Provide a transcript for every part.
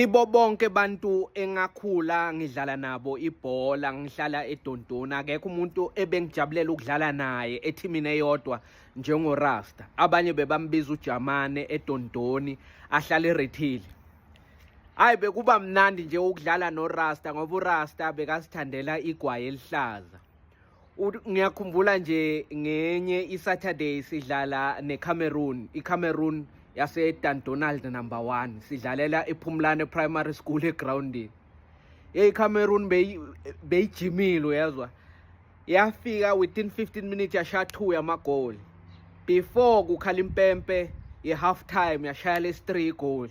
Ibo bonke bantu engakhula ngidlala nabo ibhola, ngihlala eDondona, akekho umuntu ebengijabulela ukudlala naye ethimini eyodwa njengoRasta. Abanye bebambiza uJamane eDondoni, ahlala eRethile. Hayi, bekuba mnandi nje ukudlala noRasta ngoba uRasta bekasithandela igwayi elihlaza. Ngiyakhumbula nje ngenye iSaturday sidlala neCameroon, iCameroon yase-Dundonald number 1, sidlalela ePhumlane Primary School egroundini. Hey, Cameroon beyijimile, uyezwa, yafika within 15 minutes yashaya 2 yamagoli before kukhala impempe ye-half time, yashaya lesi 3 goal.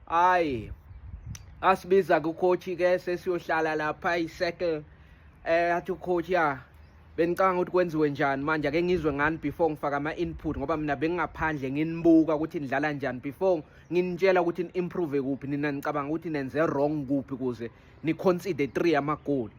Hayi, asibiza ku-coach ke, sesiyohlala lapha i-circle. Athi ucoach, "Ya, benicabanga ukuthi kwenziwe njani manje? Ake ngizwe ngani before ngifaka ama-input, ngoba mina bengingaphandle nginibuka ukuthi nidlala njani. Before nginitshela ukuthi ni-improve kuphi, nina nicabanga ukuthi nenze wrong kuphi ukuze ni-concede 3 amagoli?"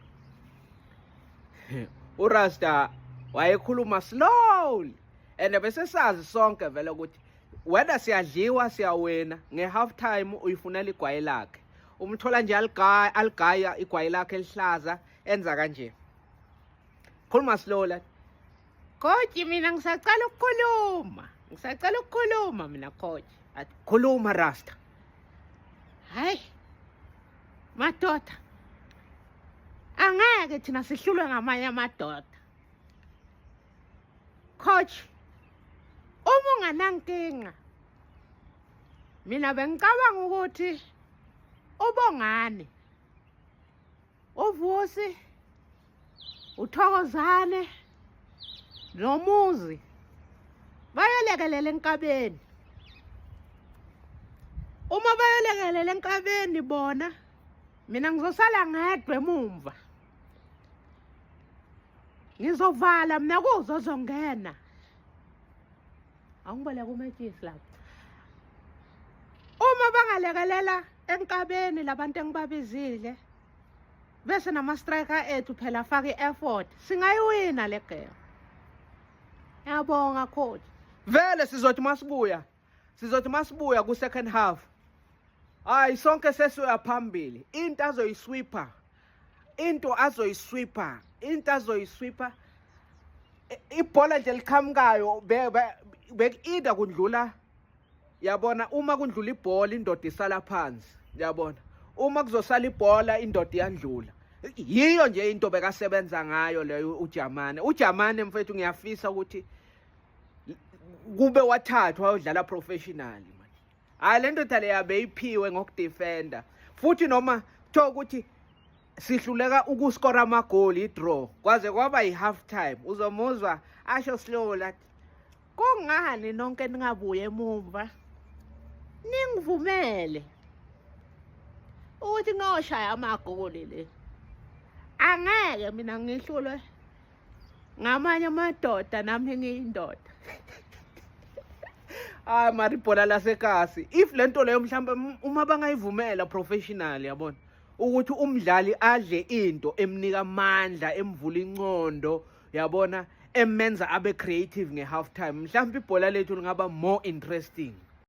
URasta wayekhuluma slowly and bese sazi sonke vele ukuthi whether siyadliwa, siyawina, nge-half time uyifunela igwayi lakhe. Umthola nje aligaya, aligaya igwayi lakhe elihlaza, enza kanje, khuluma slow la, "Coach, mina ngisacela ukukhuluma, ngisacela ukukhuluma mina, coach." Athi, "Khuluma, Rasta." "Hayi madoda, angeke thina sihlulwe ngamanye amadoda. Coach, uma unganankinga, mina bengicabanga ukuthi uBongani, uVusi, uThokozane noMuzi bayolekelela enkabeni. Uma bayolekelela enkabeni bona, mina ngizosala ngedwa emumva, ngizovala mina kuzozongena. Awungiboleka umetshisi lapho." Uma bangalekelela enkabeni labantu engibabizile, bese nama-striker ethu phela afake i-effort, singayiwina le game. Yabonga, coach. Vele sizothi masibuya ku-second half, hayi, sonke sesiyoya phambili. Into azoyiswipha, into azoyiswipha, into azoyiswipha, ibhola nje liqhamukayo, bek-either kundlula, yabona, uma kundlula ibhola indoda isala phansi, yabona, uma kuzosala ibhola indoda iyandlula. Yiyo nje into bekasebenza ngayo leyo uJamane. UJamane, mfethu, ngiyafisa ukuthi kube wathathwa wayodlala professionally man. Hayi, le ndoda leya beyiphiwe ngokudefenda futhi, noma kuthiwa ukuthi sihluleka ukuskora amagoli, i-draw kwaze kwaba yi-half time, uzomuzwa asho slow lathi, "Kungani nonke ningabuye emumva, ningivumele ukuthi ngiyoshaya amagoli le? Angeke mina ngihlulwe ngamanye amadoda, nami ngiyindoda." Hayi mara, ibhola lasekasi, if le nto leyo mhlawumbe uma bangayivumela professional, yabona, ukuthi umdlali adle into emnika amandla, emvula incondo, yabona, emenza abe creative nge-half time, mhlawumbe ibhola lethu lingaba more interesting.